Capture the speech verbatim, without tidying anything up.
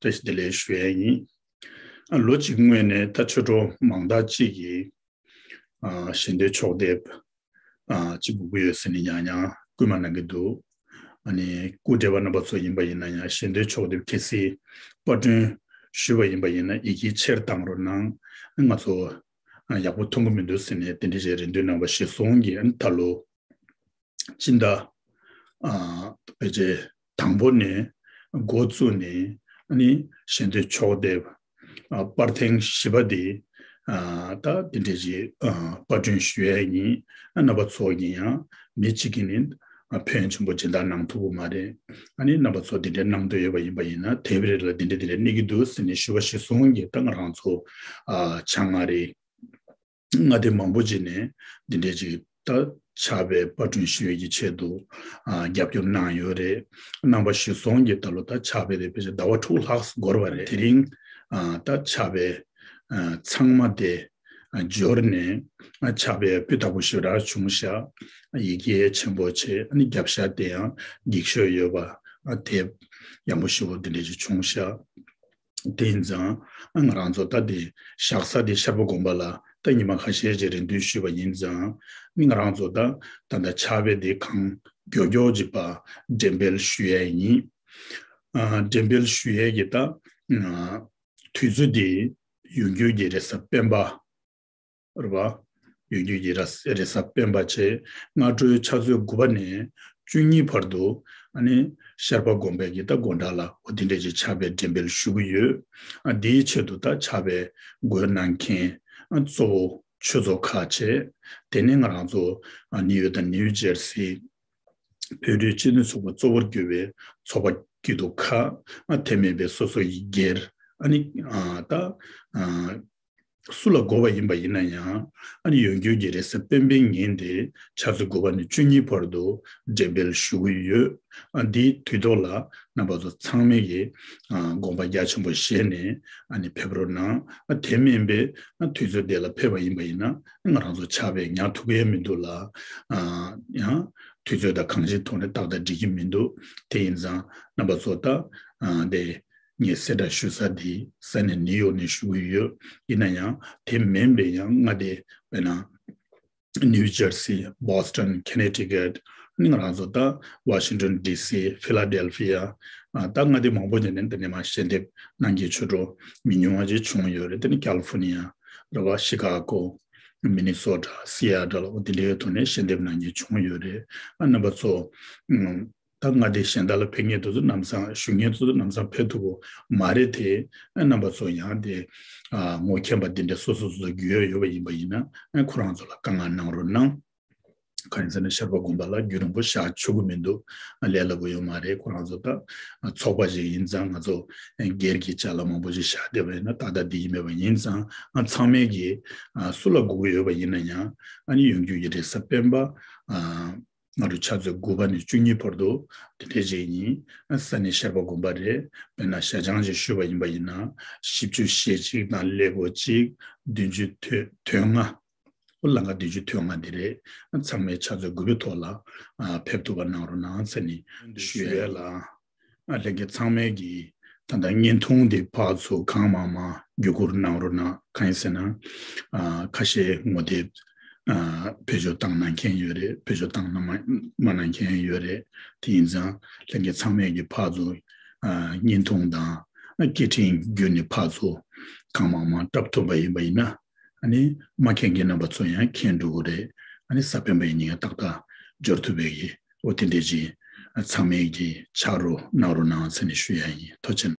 བཀྲ་ཤིས་བདེ་ལེགས་ཞུ་ཡས་ཡིན། ཨ་ལོ་གཅིག་སྔོན་ནས་ད་ཆོས་གྲོགས་མང་དག་ཅིག་གིས་ཨ་ཞལ་འདོན་ཕྱོགས་བསྡེབས་ཨ་ཅིག་དགོས་ཀྱི་ཡོད་ཟེར་ནས་ཡང་ཡང་སྐུལ་མ་གནང་གི་འདུག་ཨ་ནི་སྐུ་བགྲེས་པ་རྣམ་པ་ཚོ་ཡིན་པ་ཡིན་ན་ཡང་ཞལ་འདོན་ཕྱོགས་བསྡེབས་གལ་སྲིད་པར་སྐྲུན་ཞུས་པ་ཡིན་པ་ཡིན་ན་ཡི་གེ་ཕྱིར་བཏང་རོགས་གནང་། ང་ཚོ་ཨ་ཡག་པོ་མཐོང་གི་མི་འདུག་ཟེར་ནས་དེ་འདྲའི་ཞིག་རེ་འདུན་གནང་བ་གཞིར་བཟུང་གིས་ཨ་ནི་ད་ལོ་སྤྱི་ཟླ་ཨ་ཕལ་ཆེར་དང་པོ་ནས་འགོ་བཙུགས་ནས་ཨ་ནི་ཞལ་འདོན་ཕྱོགས་བསྡེབས་ཨ་པར་ཐེངས་བཞི་པ་དེ་ཨ་ད་དེ་འདྲའི་ཞིག་ཨ་པར་སྐྲུན་ཞུ་ཡས་ཡིན། ཨ་རྣམ་པ་ཚོ་གིས་ཡང་མི་གཅིག་གིས་ནི་ཨ་ཕན་ཆེན་པོ་སྦྱིན་བདག་གནང་ཐུབ་ཀྱི་མ་རེད། ཨ་ནི་རྣམ་པ་ཚོ་དེ་འདྲའི་གནང་འདོད་ཡོད་པ་ཡིན་པ་ཡིན་ན་དེབ་རེ་ལ་དེ་འདྲ་དེ་འདྲ་གནས་ཀྱི་འདུག་ཟེར་ནས་ཞུ་བ་གཞིར་བཟུང་གིས་ད་ང་རང་ཚོ་ཨ་བྱ་ལྔ་རེ། མངའ་སྡེ་མང་པོ་ཅིག་ནས་འདི་འདྲའི་ཅིག་ད་ཕྱག་དཔེ་པར་སྐྲུན་ཞུ་ཡས་ཀྱི་ཆེད་དུ་ཨ་རྒྱབ་སྐྱོར་གནང་ཡོད་རེད། གནང་བ་གཞིར་བཟུང་གིས་ད་ལོ་ད་ཕྱག་དཔེ་དེ་ཕལ་ཆེར་ཟླ་བ་དྲུག་ལྷག་འགོར་བ་རེད། དེ་རིང་ཨ་ད་ཕྱག་དཔེ་ཨ་ཚང་མ་དེ་ཨ་འབྱོར་ནས་ཨ་ཕྱག་དཔེ་སྤུས་དག་པོ་ཞེ་དྲག་བྱུང་ཤག་ཡི་གེ་ཆེན་པོ་བྱས། ཨ་ནི་རྒྱབ་ཤ་དེ་ཡང་འགྱིག་ཤོག་ཡོད་པ་ཨ་དེབ་ཡག་པོ་ཞེ་པོ་དེ་འདྲ་ཅིག་བྱུང་ཤག་དེ་ཡིན་ཙང་ང་རང་ཚོ་ད་དེ་བཞག་ས་དེ་ཤར་པ་དགོན་པ་ལ་ད་ཉི་མ་ཁ་ཤས་ཅིག་རེ་འདུན་ཞུས་པ་ཡིན་ཙང་ང་རང་ཚོ་ད་ད་ལྟ་ཕྱག་དཔེ་དེ་གང་མགྱོགས་མགྱོགས་ཅིག་ཕར་འགྲེམས་སྤེལ་ཞུ་ཡས་ཡིན། ཨ་འགྲེམས་སྤེལ་ཞུ་ཡས་ཀྱི་ད་ཨ་དུས་ཚོད་དེ་ཡོང་རྒྱུ་གི་རེས་གཟའ་སྤེན་པ། རེད་པ། ཡོང་རྒྱུ་ཡི་ར་རེས་གཟའ་སྤེན་པ་བྱས། སྔ་དྲོའི་ཕྱག་ཚོད་དགུ་པ་ནས་བཅུ་གཉིས་བར་དུ་ཨ་ནི་ཤར་པ་དགོན་པའི་གི་ད་དགོན་གྲྭ་ལ་འོ་དེ་འདྲས་ཀྱི་ཕྱག་དཔེ་འགྲེམས་སྤེལ་ཞུ་གི་ཡོད། ཨ་དེའི་ཆེད་དུ་ད་ཕྱག་དཔེ་འགོད་གནང་མཁན་ཨ་གཙོ་བོ་ཆོས་ཚོགས་ཁག་བྱས། དེ་ནས་ང་རང་ཚོ་ཨ་ནིའུ་ཡོག་དང་ནིའུ་ཇར་སི་བོད་རིགས་སྤྱི་མཐུན་ཚོགས་པ་གཙོ་བོར་གྱུར་པའི་ཚོགས་པ་སྐྱིད་སྡུག་ཁག་ཨ་དེ་མིན་པའི་སོ་སོ་ཡི་སྒེར་ཨ་ནི་ཨ་ད་ཨ། སུ་ལ་དགོས་པ་ཡིན་པ་ཡིན་ན་ཡང་ཨ་ནི་ཡོང་རྒྱུ་གི་རེས་གཟའ་སྤེན་པའི་ཉིན་དེ་ཕྱག་ཚོད་དགུ་པ་ནས་བཅུ་གཉིས་བར་དུ་འགྲེམས་སྤེལ་ཞུ་གི་ཡོད། ཨ་འདིའི་དུས་ཐོག་ལ་རྣམ་པ་ཚོ་ཚང་མས་ཀྱི་ཨ་དགོངས་པ་རྒྱ་ཆེན་པོ་བཞེས་ནས་ཨ་ནི་ཕེབས་རོགས་གནང་། ཨ་དེ་མིན་པའི་ཨ་དུས་ཚོད་དེ་ལ་ཕེབས་པ་ཡིན་པ་ཡིན་ན་ང་རང་ཚོ་ཕྱག་དཔེ་ཉར་ཐུབ་ཀྱི་མི་འདུག་ལ། ཨ་ཡང་དུས་ཚོད་དང་གང་ཅིའི་ཐོག་ནས་ཏག་ཏག་འགྲིག་གི་མི་འདུག་དེ་ཡིན་ཙང་རྣམ་པ་ཚོ་ད་ཨ་དེ། ངས་གསལ་བསྒྲགས་ཞུ་ས་དེ་ས་གནས་ནིའུ་ཡོག་ནས་ཞུ་གི་ཡོད། ཡིན་ན་ཡང་དེ་མིན་པའི་ཡང་མངའ་སྡེ་དཔེར་ན་ནིའུ་ཇར་སི། བྷོ་སི་ཊོན། ཁེ་ནེ་ཊི་ཀེཊ། ནི་ང་རང་ཚོ་ད་ཝ་ཤིང་ཊོན་ཌི་སི། ཕི་ལ་ཌེལ་ཕི་ཡ། ཨ་ད་མངའ་སྡེ་མང་པོ་ཅིག་ནས་འདི་ནས་མར་ཞལ་འདེབས་གནང་མཁན་ཆོས་གྲོགས་མི་ཉུང་བ་ཅིག་བྱུང་ཡོད་རེད། དེ་ནི་ཀ་ལི་ཧྥོར་ནི་ཡ་རེད་བ། ཤི་ཀ་གོ། མི་ནི་སོ་ཊ། སི་ཨེ་ཊལ། འོ་དེ་འདྲའི་ཐོག་ནས་ཞལ་འདེབས་གནང་མཁན་བྱུང་ཡོད་རེད། ཨ་རྣམ་པ་ཚོ་ཨུམ། ད་མངའ་སྡེ་གཞན་དག་ལ་ཕེབས་མཁན་དེ་ཚོ་ལམ་སང་བཞུགས་མཁན་དེ་ཚོ་ལམ་སང་ཕེབས་ཐུབ་པོ་མ་རེད་དེ། ཨ་རྣམ་པ་ཚོ་ཡང་དེ་ཨ་ངོ་མཁྱེན་པ་འདི་འདྲ་སོ་སོ་སོ་སོ་རྒྱུས་ཡོད་ཡོད་པ་ཡིན་པ་ཡིན་ན་ཨ་ཁོ་རང་ཚོ་ལ་བཀའ་མངགས་གནང་རོགས་གནང་། གང་ཡིན་ཟེར་ན་ཤར་པ་དགོན་པ་ལ་རྒྱུན་རིང་པོ་བཞག་ཆོག་གི་མི་འདུག་ཨ་ལས་སླ་པོ་ཡོད་མ་རེད། ཁོ་རང་ཚོ་ད་ཨ་ཚོགས་པ་ཞིག་ཡིན་ཙང་ང་ཚོ་ཨ་སྒེར་གྱི་ཅ་ལག་མང་པོ་ཞིག་བཞག་བསྡད་པ་ཡིན་ན་ཏག་ཏག་འགྲིག་གི་མེད་པ་ཡིན་ཙང་། ཨ་ཚང་མས་ཀྱི་ཨ་སུ་ལ་དགོས་ཀྱི་ཡོད་པ་ཡིན་ན་ཡང་ཨ་ནི་ཡོང་རྒྱུ་ཡི་རེས་གཟའ་སྤེན་པ་ཨ། སྔ་དྲོ་ཕྱག་ཚོད་དགུ་པ་ནས་བཅུ་གཉིས་བར་དུ་དེ་འདྲའི་ཅིག་ཡིན། ས་གནས་ཤར་པ་དགོན་པ་རེད། དཔེར་ན་ཞལ་བྱང་ཅིག་ཞུས་པ་ཡིན་པ་ཡིན་ན་བཞི་བཅུ་ཞེ་གཅིག་དང་ཀླད་ཀོར་གཅིག་བདུན་ཅུ་དོན་ལྔ། ཨོ་ལང་ཀ་བདུན་ཅུ་དོན་ལྔ་འདི་རེད། ཚང་མས་ཕྱག་ཚོད་དགུ་པའི་ཐོག་ལ་ཨ་ཕེབས་ཐུབ་པ་གནང་རོགས་གནང་ཟེར་ནས་ཞུ་ཡས་ལ། ཨ་ལྷན་རྒྱས་ཚང་མས་ཀྱིས་ད་ལྟ་བརྙན་ཐུང་འདི་ཕར་ཚུར་གང་མང་མང་བརྒྱུད་བསྐུར་གནང་རོགས་གནང་། གང་ཡིན་ཟེར་ན་ཨ་ཁ་ཤས་ངོ་དེབ་ཨ་བེད་སྤྱོད་བཏང་གནང་མཁན་ཡོད་རེད། བེད་སྤྱོད་བཏང་གནང་མ་མ་གནང་མཁན་ཡོད་རེད། དེ་ཡིན་ཙང་ལྷན་རྒྱས་ཚང་མས་ཀྱིས་ཕར་ཚུར་ཨ་བརྙན་ཐུང་དང་ཨ་སྐད་འཕྲིན་བརྒྱུད་ནས་ཕར་ཚུར་གང་མང་མང་བཏབ་ཐུབ་པ་ཡིན་པ་ཡིན་ན། ཨ་ནི་མ་མཁྱེན་མཁན་རྣམ་པ་ཚོ་ཡང་མཁྱེན་འགྲོ་གི་རེད། ཨ་ནི་གཟའ་སྤེན་པ་ཡི་ཉིན་ཏག་ཏག་འབྱོར་ཐུབ་པའི་གི་འོ་དེ་འདྲས་ཀྱི་ཚང་མས་ཀྱི་ཕྱག་རོགས་གནང་རོགས་གནང་ཟེར་ནས་ཞུ་ཡ་ཡིན། ཐུགས་རྗེ་ཆེ།